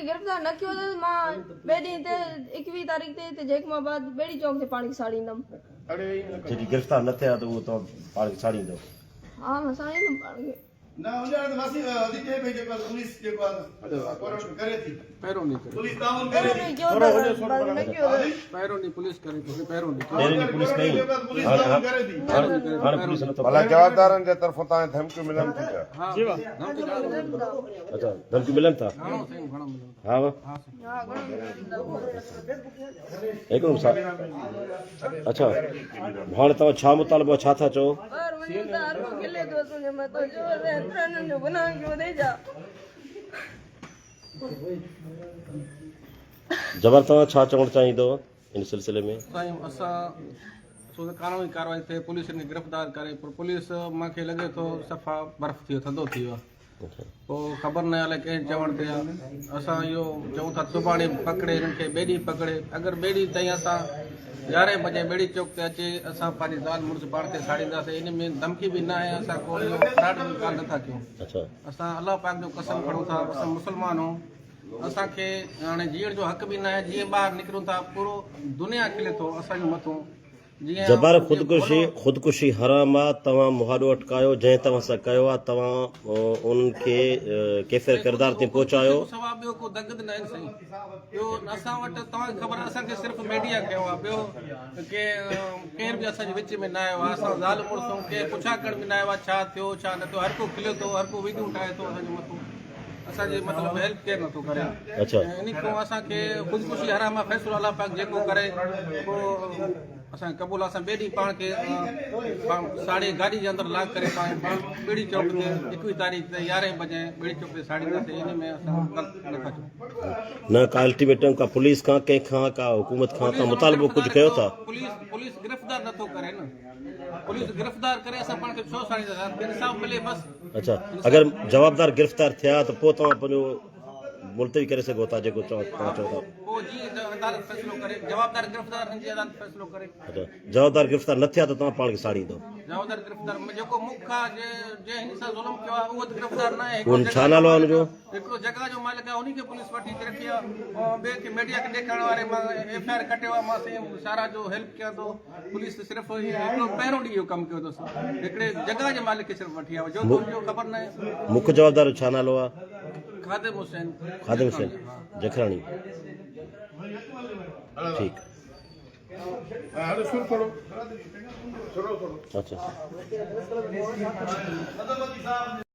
کي گرفتار نه ڪيو ته مان ٻئي ڏينهن تي 21 تاريخ تي هتي جيڪب آباد ٻيڙي چوڪ تي پاڻ کي ساڙيندم. جيڪي گرفتار نه ٿيا ته اهو توهان پاڻ کي ساڙيندو؟ ها مان ساڙيندم پاڻ کي. نه هجڻ ته وسي وڌيڪ چئي پئي جيڪو پوليس جيڪو آهي ڪورٽ ڪري ٿي پهريون ڏينهن ڪري پوليس تعاون ڪري ٿي پهريون ڏينهن ڪيو ته نه ڪيو ته پهريون ڏينهن پوليس ڪري ٿي پهريون ڏينهن پهريون ڏينهن پوليس ڪئي پوليس تعاون ڪري ٿي هاڻي پوليس نٿو ڀلا جوابدارن جي طرفون توهان کي ڌمڪيون ملن ٿيون ڇا؟ ها ڌمڪي گهڻو ملن ٿا. اچا ڌمڪيون ملن ٿا؟ گهڻو سائين گهڻو ملن ٿا. ها ها سائين. ها گهڻو ملن ٿا. هڪڙو اچا هاڻي توهان ڇا مطالبو ڇا ٿا چئو؟ ٻاهر وڃون ته هر ڪو کلي ٿو اسان جي مٿان جو اسان ايترن جو گناهه ڪيو اٿئي ڇا؟ جبار توهان ڇا چوڻ چاهيندو ان سلسلي ۾؟ سائين اسان سو ته قانوني ڪارروائي ٿئي پوليس ان کي گرفتار ڪري پر پوليس مان کي لڳي ٿو صفا برف ٿي ويو ٿڌو ٿي ويو پوء خبر نه الائي ڪنهن چوڻ تي اسان اهو چئون ٿا سڀاڻي پڪڙي هنن کي ٻئي ڏينهن پڪڙي اگر ٻئي ڏينهن تائين اسان يارهين بجي ٻيڙي چوڪ تي اچي اسان پنهنجي زال مڙس پاڻ کي ساڙينداسين ان ۾ ڌمڪي به نه آهي اسان ڪو اهو فراڊ به ڪال نٿا ڪيون اسان الله پاڪ جو قسم کڻون ٿا اسان مسلمان آهيون اسان کي هاڻي جيئڻ جو حق به ناهي جيئن ٻاهر نڪرون ٿا پورو دنيا کلي ٿو اسان جون مٿون جيئن جبار خودڪشي خودڪشي حرام آ توهان مهاڏو اٽڪايو جنهن توهان سان ڪيو آ توهان انهن کي ڪيفر ڪردار تائين پهچايو. سوا ٻيو ڪو دڳ نه آهن سائين ٻيو اسان وٽ توهان کي خبر آ اسان کي صرف ميڊيا ڪيو آ ٻيو ڪير به اسان جي وچ ۾ نه آيو آ اسان زال مڙس آهيون ڪير پڇا ڪرڻ به نه آيو آ ڇا ٿيو ڇا نه ٿيو هر ڪو کليو ٿو هر ڪو ويڊيو ٺاهي ٿو اسان جي مٿو اسان جي مطلب هيلپ ڪير نٿو ڪري اچھا ان کان اسان کي خودڪشي حرام آ فيصلو الله پاڪ جيڪو ڪري پو اسان کي قبول آ اسان ٻئي ڏينهن پاڻ کي ساڙي گاڏي جي اندر لاڪ ڪري پاڻ پاڻ ٻيڙي چوڪ تي 21 تاريخ تي 11 بجي ٻيڙي چوڪ تي ساڙينداسين ان ۾ اسان غلط نٿا چئون. نه ڪا الٽيميٽم ڪا پوليس کان ڪنهن کان ڪا حڪومت کان تان مطالبو ڪجهه ڪيو ٿا؟ پوليس پوليس گرفتار نٿو ڪري نه پوليس گرفتار ڪري اسان پاڻ کي ڇو ساڙينداسين انصاف ملي بس. اڇا اگر جوابدار گرفتار ٿيا ته پوء توهان پنهنجو ملتوي ڪري سگهو ٿا جيڪو توهان چئو ٿا. پوء جيئن عدالت فيصلو ڪري جوابدار گرفتار ٿين جيئن عدالت فيصلو ڪري. اڇا جوابدار گرفتار نه ٿيا ته توهان پاڻ کي ساڙيندو. جوابدار گرفتار جيڪو مک آ جنهن هن سان ظلم ڪيو آ اهو ته گرفتار نه آهي. اهو ڇا نالو آ ان جو؟ هڪڙو جڳهه جو مالڪ آ انهي کي پوليس وٺي اچي رکي آ ۽ ٻئي کي ميڊيا کي ڏيکارڻ واري مان ايف I R ڪٽيو آ مان سائين سارا جو هيلپ ڪيان ٿو. پوليس صرف هڪڙو پهريون ڏينهن اهو ڪم ڪيو اٿس هڪڙي جڳهه جي مالڪ کي صرف وٺي آيو جو ان جو خبر ناهي. مک جوابدار جو ڇا نالو آ؟ خادم حسين خادم حسين جکراڻي ٺيڪ اچھا.